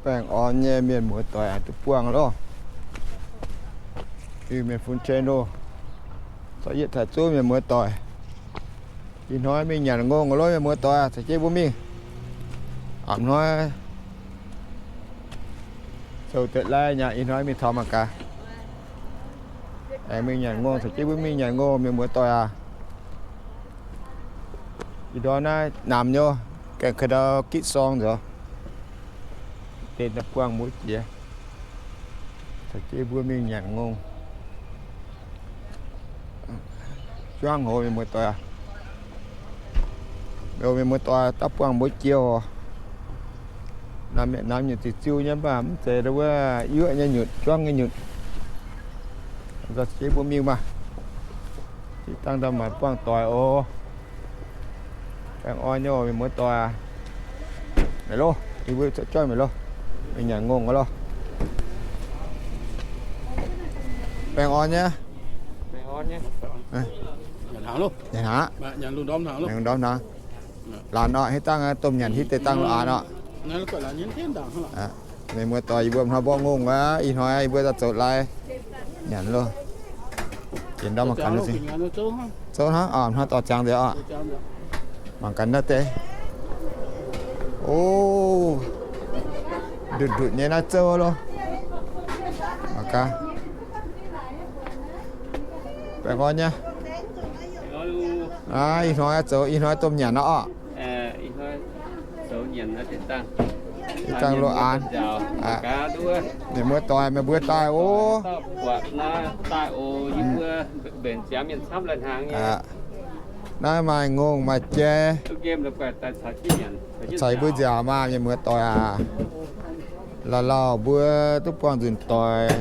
Baengh orn nyei mienh muoz-doic, duqv buangh loh. Iu-Mienh fun channel, zorqv yietv taaih zuov mienh muoz-doic. Ih hnoi mingh nyanc ngongh loh mienh muoz-doic, caux jienv mbuo mingh. A'hnoi zoux deix lai nyanc, ih hnoi mingh taux mangc gaax. Aengx mingh nyanc ngongh, caux jienv mbuo mingh nyanc ngongh mienh muoz-doic aac. Ih ndorm naaiv namx nyei, gaengh ka'ndau gitv sorng nzoux. Deix daaih buangh mbuo jiex, caux jienv mbuo mingh nyanc ngongh. Juangv hov mienh muoz-doic aac. Mienh muoz-doic, daav buangh mbuo jiex oc. Namx nyei ziux-ziux nyei mv baac mv zeiz wuov yuoqv nyei nyutc, juangv nyei nyutc. Nzauh jienv mbuo mingh maah. Diqv dangh ndau maaih buangh doic oc. Baengh orn nyei oc mienh muoz-doic aac. Maiv loh, yie mbuo zoux joih maiv loh. Mingh nyanc ngongh loh. Baengh orn nyei. Nyanc hnaangx. Longc ndorm hnaangx. Laanh orqc, hitv dangh domh nyanc hitv deix dangh lorqc aqv orqc. Mienh muoz-doic, yie mbuo hnoi mborqv ngongh aqv. Ih hnoi yie mbuo daaih zoux lai nyanc loh. Zouv hnangv, hnoi dorh ziangx nzengc orqc. Mangc gaax naaiv deix. O, ndutc ndutc nyei naaiv zouv loh. Mangc gaax. Baengh orn nyei. Ih hnoi zoux, ih hnoi domh nyanc aqv orqc. Dangh loh aanx. Mienh muoz-doic, meih mbuo daaih oc. Naaiv maaih ngongh maaih jai, caux mbuo nziaauc maah, mienh muoz-doic aac. Lauh lauh mbuo duqv buangh nzunc doic.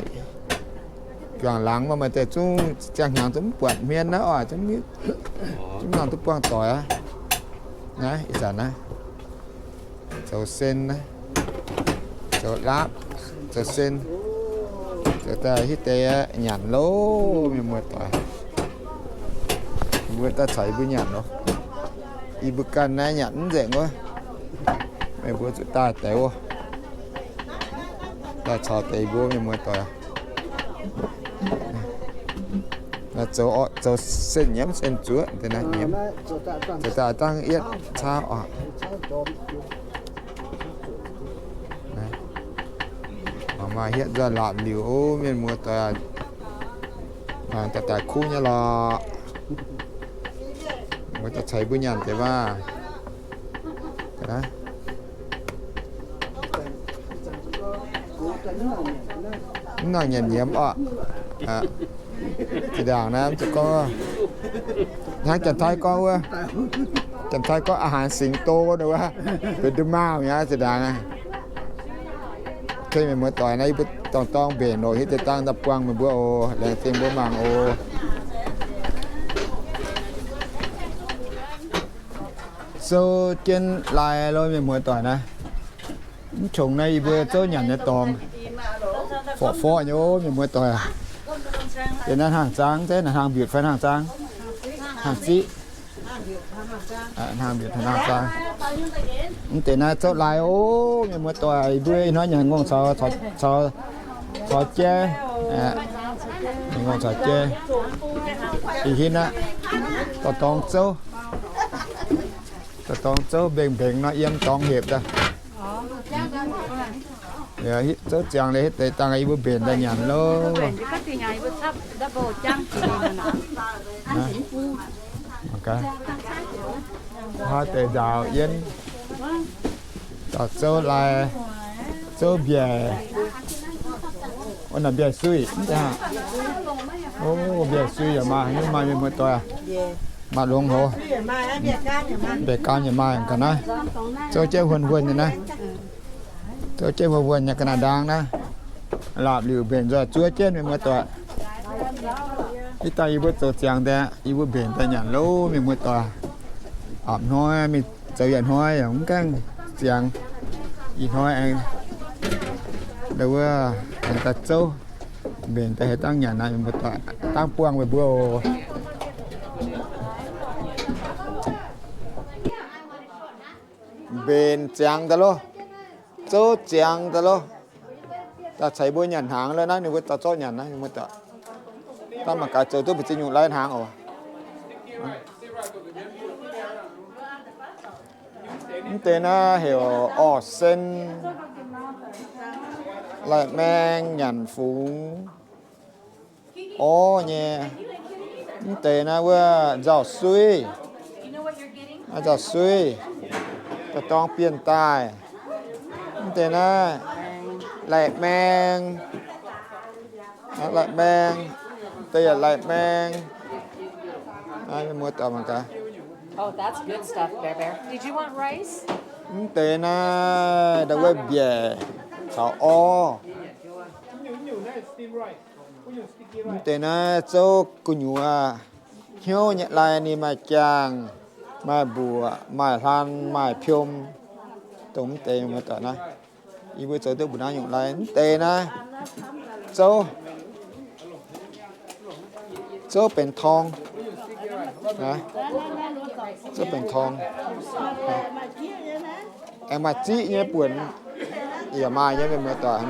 Juangc laangz maaih deix zungv ziangh hnyangx zungv mv buatc hmien naaiv oc, zungv mv nangc duqv buangh doic aqv. Naaiv ih zanc naaiv zoux sen, zoux laapv, zoux sen, zoux daaih hitv deix nyanc loh mienh muoz-doic. Mbuo daaih caux yie mbuo nyanc loh. Yie mbuo ganh naaiv nyanc mv nzengc wuov. Meih mbuo zuqc daaih deix wuov. Daaih caux deix mbuo mienh muoz-doic. Zoux, zoux sen nyiemv sen zuoqv deix naaiv nyiemv. Zoux daaih dangh yietv cauv oc. Mangc maaih hietv nzoih laapc liuc, mienh muoz-doic. Daaih daaih kuv nyei lorqc. Mbuo daaih caux mbuo nyanc deix maah. Mv nangc nyanc nyiemz orqc. Zinh ndaangc naaiv mv zuqc gorngv, hnangv Janx-Taiv gorngv wuov, Janx-Taiv gorngv อาหารสิงโต wuov, benx nduqc maauh mi'aqv zinh ndaangc. Kei mienh muoz-doic naaiv, yie mbuo dorngx dorngx mbenc oc, hitv deix dangh daaih buangh meih mbuo oc. Laengz zingh mbuo mangc oc. Zouv jienv lai lo mienh muoz-doic naaiv. Mv qongx naaiv yie mbuo zouv nyanc nyei dorngx, forqv forqv nyei oc mienh muoz-doic. Deix naaiv hnaangx zaang, deix naaiv hnaangx mbiutc fai hnaangx zaang, hnaangx ziqv. Hnaangx mbiutc hnaangx zaang. Mv deix naaiv zouv lai oc mienh muoz-doic, yie mbuo ih hnoi nyanc ngongh caux, caux jaiv. Nyanc ngongh caux jaiv. Ih hitv aqv, dorh dorngx zouv. Dorh dorngx zouv mbengx mbengx nor yiem dorngx hepc daaih. Zouv ziangx liuz hitv deix dangh yie mbuo mbenc daaih nyanc loh. Haaix deix nzaaux yienv, zouv lai, zouv mbiaec. Naaic mbiaec suiv, mbiaec suiv yaac maaih, maaih mienh muoz-doic, maaih longx haic. Mbiaec gaam yaac maaih ga'naaiv. Zouv jienv huon huon nyei naaiv. Zouv jienv huon huon nyei ga'naaiv ndaang naaiv. Laapc liuc mbenc nzoih zuov jienv mienh muoz-doic. Ih dangh yie mbuo zoux ziangx daaih, yie mbuo mbenc daaih nyanc loh mienh muoz-doic. Apc hnoi mingh zoux yietc hnoi yaac mv gaengh ziangx. Ih hnoi aengx, wuov, aengx daaih zouv, mbenc daaih haaix dangh nyanc naaiv mienh muoz-doic, dangh buangh meih mbuo oc. Mbenc ziangx daaih loh. zouv ziangx daaih loh. Daaih caux mbuo nyanc hnaangx loh naaiv, ninh mbuo daaih zorqv nyanc naaiv, ninh mbuo daaih. Daaih mangc gaax zoux duqv mbu'ziex nyungc lai hnaangx oc. Mv deix naaiv heuc orv sen, lai-maeng, nyanc fungx, orv nyei. Mv deix naaiv wuov nzauh suiv, nzauh suiv, dorh dorng bienh daaih. Mv deix naaiv lai-maeng, lai-maeng, mv deix yaac lai-maeng. Muoz-doic mangc gaax. Oh, that's good stuff, Bear Bear. Did you want rice? Mv deix naaiv ndau wuov mbiaec caux orv. Mv deix naaiv zouv gu'nyuoz hnyouv nyei lai, ninh maaih jaangh, maaih mbuoqc, maaih hlan, maaih piom, dongh mv deix muoz-doic naaiv. Yie mbuo zoux duqv mbu'naaiv nyungc lai. Mv deix naaiv zouv, zouv benx torng, zouv benx torng. Aengx maaih ziqv nyei buonc, yaac maaih nyei, mienh muoz-doic.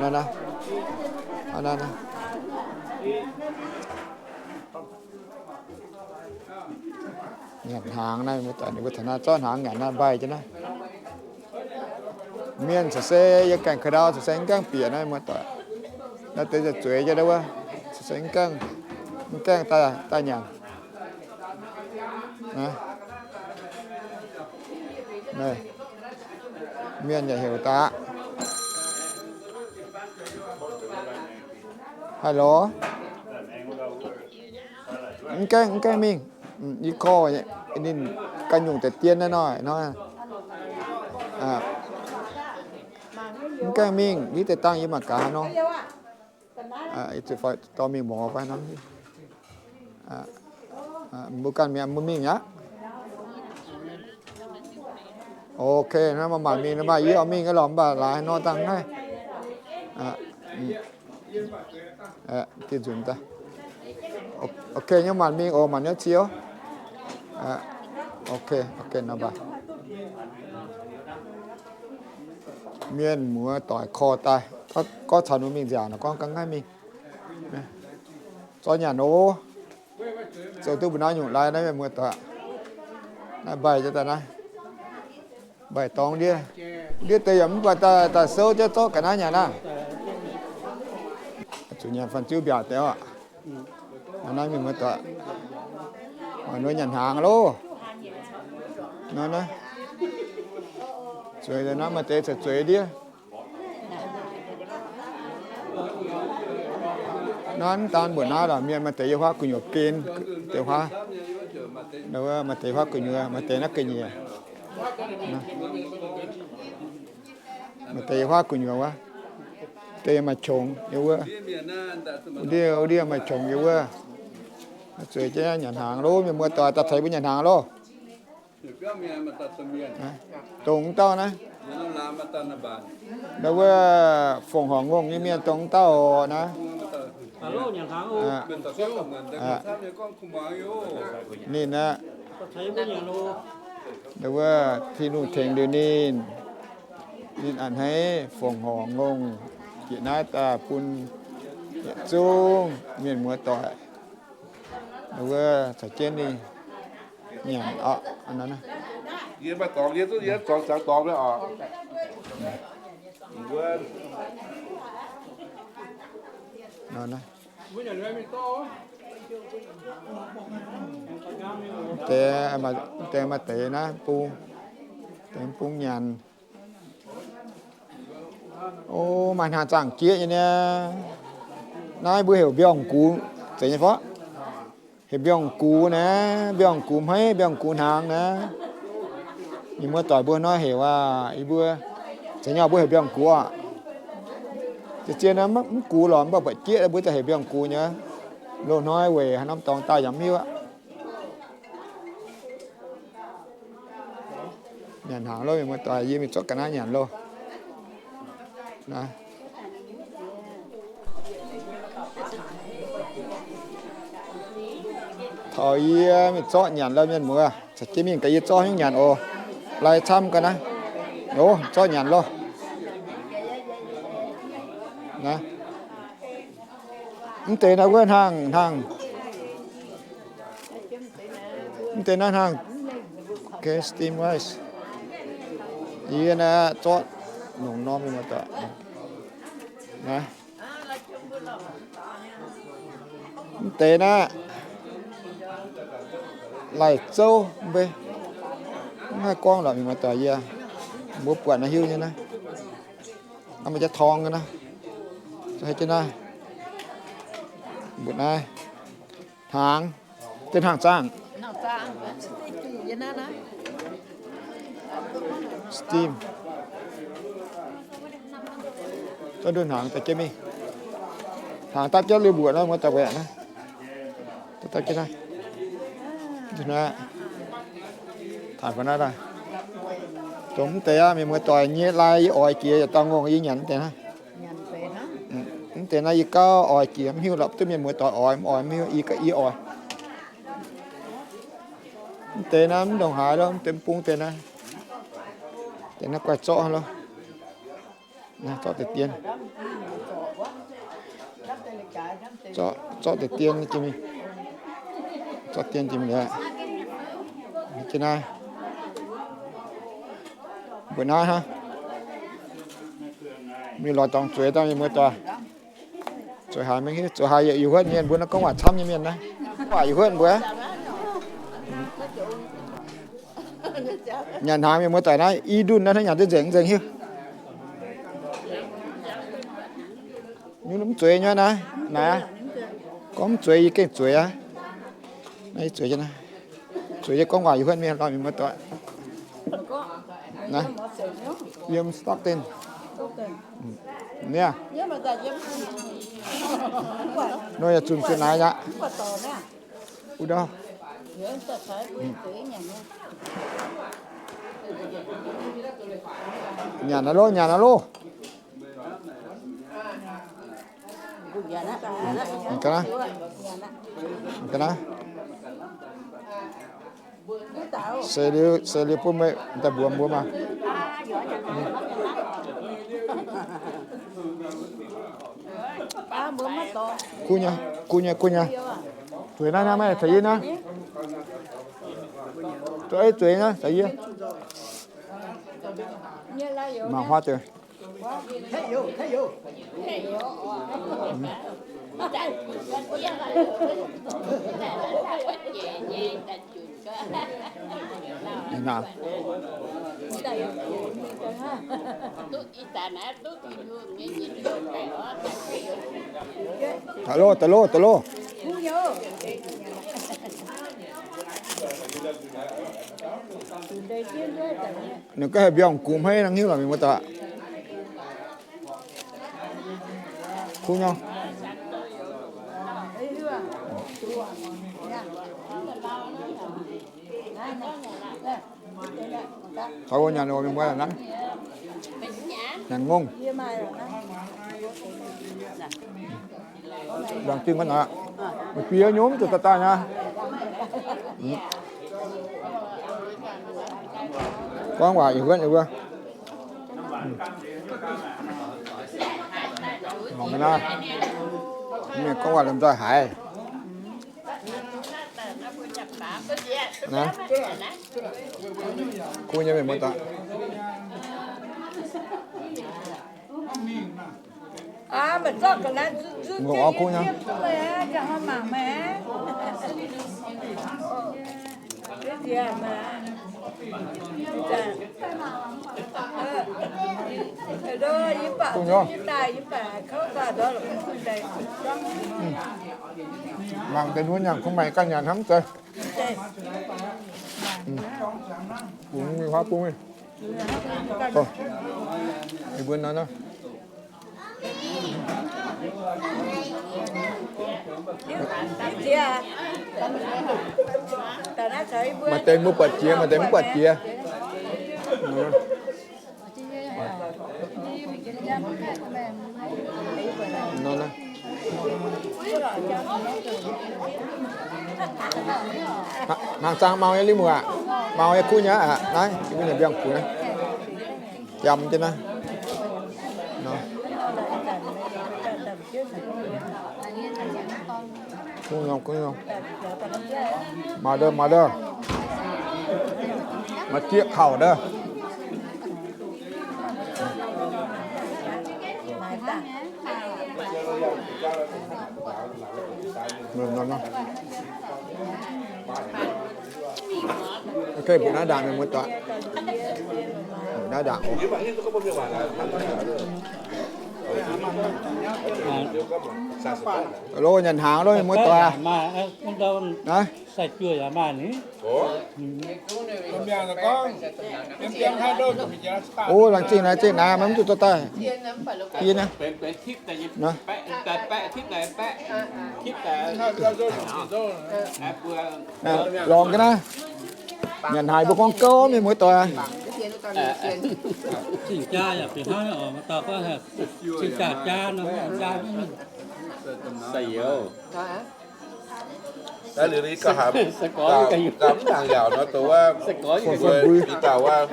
Nyanc hnaangx naaiv, mienh muoz-doic, ninh mbuo taux naaiv zorqv hnaangx nyanc naaiv, mbaih jienv naaiv. Mienh caux se yiem gaengh ka'ndau caux se mv gaengh bieqc naaiv, muoz-doic. Naaiv deix zueiz jienv wuov, caux se mv gaengh, mv gaengh daaih nyanc. Mienh yaac heuc daaih aqv. Hello. Mv gaengh, mv gaengh mingh. Yie korv ninh ganh nyungc deix dien naaiv nor. Mv gaengh mingh, yie deix dangh yie mangc gaax nor. Dorh mingh mborqv fai nor. Mbuo ganh mienh mbuo mingh aqv. Ok, naaiv maaih maanc mingh, maaih yie oix mingh lorqc, mv baac laaix nor dangh naaiv. Dinh nzunc daaih. Ok, nyei maanc mingh oc, maanc nyei cie oc. Ok, ok, nor baac. Mienh muoz-doic korv daaih, gorngv caux ninh mingh nziaauc nor gorngv ga'naaiv mingh. Zorqv nyanc oc. Zoux duqv mbu'naaiv nyungc lai naaiv mienh muoz-doic. Naaiv mbaih jienv daaih naaiv. Mbaih dorngx ndiev. Ndiev deix yaac mv baac daaih, daaih souv jienv zorqv ga'naaiv nyanc aqv. Zuqc nyanc fanh ziuv mbiaauc deix oc. Naaiv mienh muoz-doic, nyanc hnaangx loh. Nor naaiv, zueiz naaiv maaih deix caux zueiz ndiev. Naaiv daan mbuoqc naaiv lorqc, mienh maaih deix yiem huaav gu'nyuoz gen, deix huaav, maaih deix huaav gu'nyuoz, maaih deix naaiv ga'nyiec. Maaih deix huaav gu'nyuoz wuov, deix maaih qongx yiem wuov, wuov ndiev, wuov ndiev maaih qongx yiem wuov. Zueiz jienv nyanc hnaangx loh, mienh muoz-doic, daaih caux mbuo nyanc hnaangx loh. Dongh dauh naaiv, ndau wuov fongc horc ngongh nyei mienh dongh dauh naaiv. Ninh aqv, ndau wuov Tin-Hungh tengx liuz ninh, ninh a'hneiv fongc horc ngongh jiex naaiv daaih bun yietc zungv mienh muoz-doic, ndau wuov caux jienv ninh nyanc oc. Deix, deix maaih deix naaiv bung, deix bung nyanc. O, maaih hnaangx zaangc jieqv nyei niaa. Naaiv mbuo heuc mbiorngz-gux, zeiz nyei fai? Heuc mbiorngz-gux naaiv, mbiorngz-gux hmeiv, mbiorngz-gux hnaangx naaiv. Mienh muoz-doic mbuo hnoi heuc aqv, yie mbuo, zeiz nyei mbuo heuc mbiorngz-gux aqv. Zien-zien mv gux lorqc, mv baac buatc jieqv mbuo za'gengh heuc mbiorngz-gux nyei. Loz-hnoi weic haaix norm dorngx daaih yaac mv hiuv aqv. Nyanc hnaangx loh, mienh muoz-doic, yie mingh zorqv ga'naaiv nyanc loh. Taux yie mingh zorqv nyanc loh, mienh muoz, caux jienv mingh gaax yie zorqv hnyouv nyanc oc. Lai camv ga'naaiv. Oc, zorqv nyanc loh. Naaiv. Mv deix naaiv wuov hnangv, hnangv. Mv deix naaiv hnangv. Okay, steamed rice. Yie naaiv zorqv longc norm mienh muoz-doic. Naaiv. Mv deix naaiv laih zouv mv bei. Mv haih gorngv lorqc mienh muoz-doic yie. Mbuo buatc naaiv hiuv nyei naaiv. Naaiv maaih jaax torng naaiv. Haaix jienv naaiv. Mbuoqc naaiv. Hnaangx. Deix hnaangx zaangh. Steam. Zorqv nduov hnaangx daaih jienv mingh. Hnaangx dapv jienv liuz mbuoqc naaiv, muoz-doic naaiv. Dapv jienv naaiv. Taaih bun naaiv daaih. Dongh mv deix aqv, mienh muoz-doic nyei lai yie oix jiex yietc dauh ngongh yie nyanc mv deix naaiv. Mv deix naaiv yie gauh oix jiex mv hiuv lorqc, duqv mienh muoz-doic oix mv oix mv hiuv, yie gauh yie oix. Mv deix naaiv mv ndongc haaix lorqc, mv deix mv bung deix naaiv. Deix naaiv guaih zorqv lorqc. Naaiv zorqv deix dien. Zorqv, zorqv deix dien jiex mingh. Zorqv dien jiex mingh liuz. Jiex naaiv. Mbuoqc naaiv hnangv. Mingh lorz dorngx zueiz daaih mienh muoz-doic. Zueiz haiz mingh hiuv, zueiz haiz yietc, yietc huotv mienh mbuo naaiv gorngv waac camv nyei mienh naaiv. Waac yietc huotv mbuo. Nyanc hnaangx mienh muoz-doic naaiv, i ndunh naaiv hnangv nyanc duqv nzengc nzengc hiuv. Nyungc mv zueiz nyei naaiv, naaiv aqv. Gorngv mv zueiz yie gengh zueiz aqv. Naaiv yie zueiz nyei naaiv. Zueiz yie gorngv waac yietc huotv mienh lorz mienh muoz-doic. Naaiv yiem Stockton. Niaa. Nor yaac zunc zuqc naaiv aqv. Wuov dauh. Nyanc naaiv loh, nyanc naaiv loh. Ga'naaiv. Ga'naaiv. Seix liuz, seix liuz bun meih daaih mbuox mbuo maah. Kuv nyei, kuv nyei, kuv nyei. Zueiz naaiv, naaiv maaih caux yie naaiv. Zueiz, zueiz naaiv caux yie. Mangc huaav deix. Da'lov, da'lov, da'lov. Ninh gaav haih mbiauz gux hmeiv nangv hiuv lorqc mienh muoz-doic. Kuv nyei. Taux wuov nyanc oc, mienh muoz-doic naaiv. Nyanc ngongh. Mbiaangx zingh maiv naaic, maiv fiev nyei mv zuqc daaih daaih naaic. Gorngv waac yietc huotv nyei wuov. Mangc ga'naaiv, mienh gorngv waac lomh nzoih haiz. Naaiv, kuv nyei mienh muoz-doic. Mbuo oix kuv nyei. Kuv nyei. Mangc deix nduov nyanc kungx maaih ganh nyanc hnangv mv zeiz. Bungx mingh, huaav bungx mingh. Ih mbuo nor nor. Maaih deix mbuo buatc jiex, maaih deix mv buatc jiex. Nor nor. Hnaangx zaang mau nyei, lih muoc aqv. Mau nyei, kuv nyei aqv. Naaiv, yie mbuo nyanc mbiaangx kuv naaiv. Yam jienv naaiv. Nor. Kuv nyuoz, kuv nyuoz. Maaih ndau, maaih ndau. Maaih jieqv kauc ndau. Ok, mbuo naaiv ndaangc mienh muoz-doic. Mbuo naaiv ndaangc. Lo nyanc hnaangx lo mienh muoz-doic. O, laengz zingh, laengz zingh naaiv, maiv zuqc dorh daaih. Yie naaiv. Lorngx ga'naaiv. Nyanc hnaangx mbuo gorngv gouv mienh muoz-doic. Zingh jaa yaac bieqc hnangv oc, dauh gorngv zingh jaa jaa nor, jaa mv. Naaiv liuz gauh haiz mv nangc yaac nor, dongh wuov, mbuo i dauh wuov,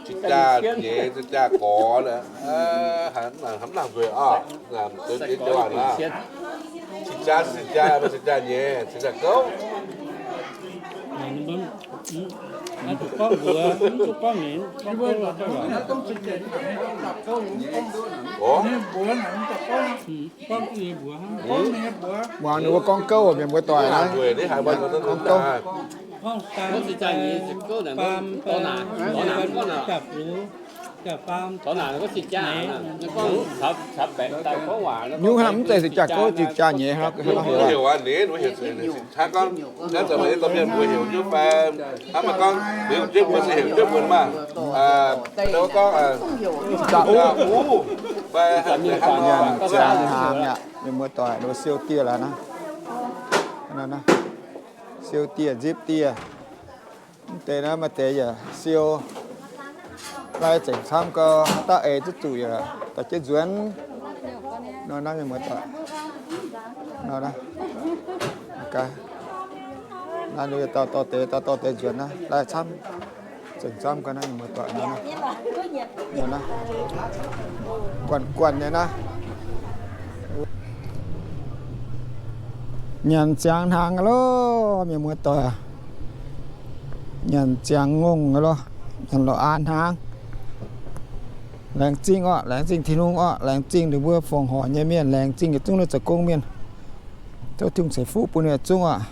cing jaa nyeiz, cing jaa gorx, hnangv mv nangc nzueic oc. Zinh jaa, zinh jaa, zinh jaa nyeiz, zinh jaa gouv. Muangx ninh mbuo gorngv gouv, mienh muoz-doic naaiv. Gorngv gouv. Nyungc hnangv mv zeiz zinh jaa gouv, zinh jaa nyeiz hnangv. Hnangv mienh gorngv, mbuo heuc jienv fai, hnangv mienh gorngv, mbuo heuc jienv, mbuo se heuc jienv mbuo maah. Gorngv, nyanc ziangx hnaangx aqv, mienh muoz-doic, ninh mbuo siou dieh laaix naaiv. Siou dieh, nzipv dieh. Mv deix naaiv maaih deix yaac siou lai zengc camv gau, haaix dauh eix duqv zuqc yaac daaih jienv nzuonx. Nor naaiv mienh muoz-doic. Nor naaiv. Naaiv ninh dauh dorh deix, dauh dorh deix nzuonx naaiv, lai camv. Zengc camv gau naaiv mienh muoz-doic nor naaiv. Nor naaiv. Guanh guanh nyei naaiv. Nyanc ziangx hnaangx loh, mienh muoz-doic. Nyanc ziangx ngongh loh, nyanc loh-aan hnaangx. Laengz zingh orqc, laengz zingh Tin-Hungh orqc, laengz zingh ninh mbuo fongc horc nyei mienh, laengz zingh yietc zungv nyei zoux gong mienh. Tov Tin-Hungh ceix fuqv bun yietc zungv orqc.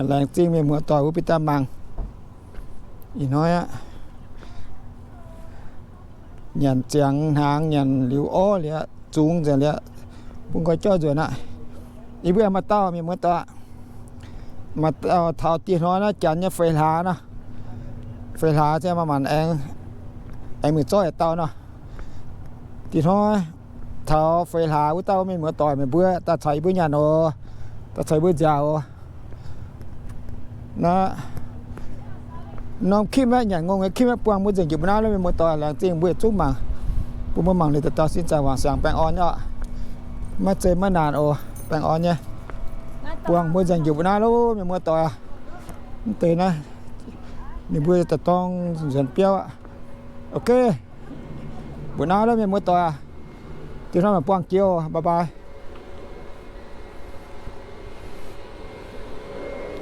Laengz zingh mienh muoz-doic wuov bieqc daaih mangc. Ih hnoi aqv. Nyanc ziangx hnaangx, nyanc liuz orv liuz, zungx nzengc liuz, bun nqoi jauv nzuonx aqv. Yie mbuo maaih dauh mienh muoz-doic, maaih dauh taux dieh hnoi naaiv janx nyei feix hlaax nor, feix hlaax se maaih maanc aengx, aengx mingh zorqv yietc dauh nor. Dieh hnoi taux feix hlaax wuov dauh mienh muoz-doic meih mbuo daaih caux yie mbuo nyanc oc, daaih caux yie mbuo nziaauc oc. Naaiv norm คลิป aeqv, nyanc ngongh nyei คลิป aeqv, buangh mbuo nzengc njiec mbuo naaiv loh mienh muoz-doic. Laengz zingh mbuo yietc zungv mangc, bun mbuo mangc liuz daaih dauh sin zaangc wangc siangx baengh orn nyei oc. Maiv zeiz maiv naanc oc, baengh orn nyei. Buangh mbuo nzengc njiec mbuo naaiv loh mienh muoz-doic. Mv deix naaiv ninh mbuo daaih dorng nzuonx biauv aqv. Ok, mbuo naaiv loh mienh muoz-doic. Dieh hnoi mangc buangh jiex oc, bye bye.